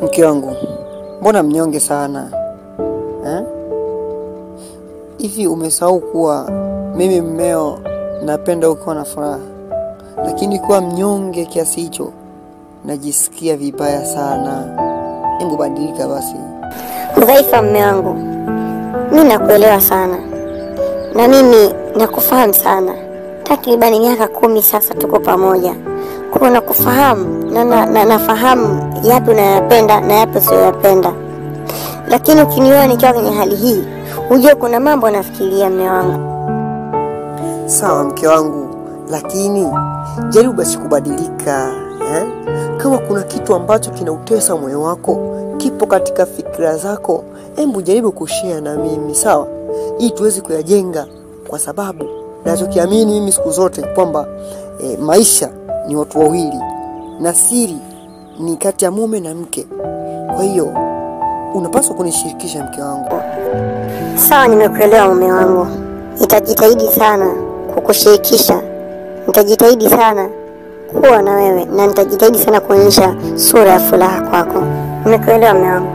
Mke wangu, mbona mnyonge sana eh? Hivi umesahau kuwa mimi mmeo napenda ukiwa na furaha, lakini kuwa mnyonge kiasi hicho najisikia vibaya sana. Hebu badilika basi. Hudhaifa, mme wangu, mi nakuelewa sana na mimi nakufahamu sana. Takribani miaka 10 sasa tuko pamoja, kwa nakufahamu na nafahamu yapi unayapenda na yapi usiyoyapenda. Lakini ukiniona nikiwa kwenye hali hii, ujue kuna mambo nafikiria, mme wangu. Sawa mke wangu, lakini jaribu basi kubadilika eh? Kama kuna kitu ambacho kinautesa moyo wako, kipo katika fikra zako, hebu jaribu kushare na mimi, sawa, ili tuweze kuyajenga, kwa sababu nachokiamini mimi siku zote kwamba maisha ni watu wawili na siri ni kati ya mume na mke. Kwa hiyo unapaswa kunishirikisha mke wangu. Sawa, nimekuelewa mume wangu. Nitajitahidi sana kukushirikisha, nitajitahidi sana kuwa na wewe na nitajitahidi sana kuonyesha sura ya furaha kwako. Nimekuelewa mume wangu.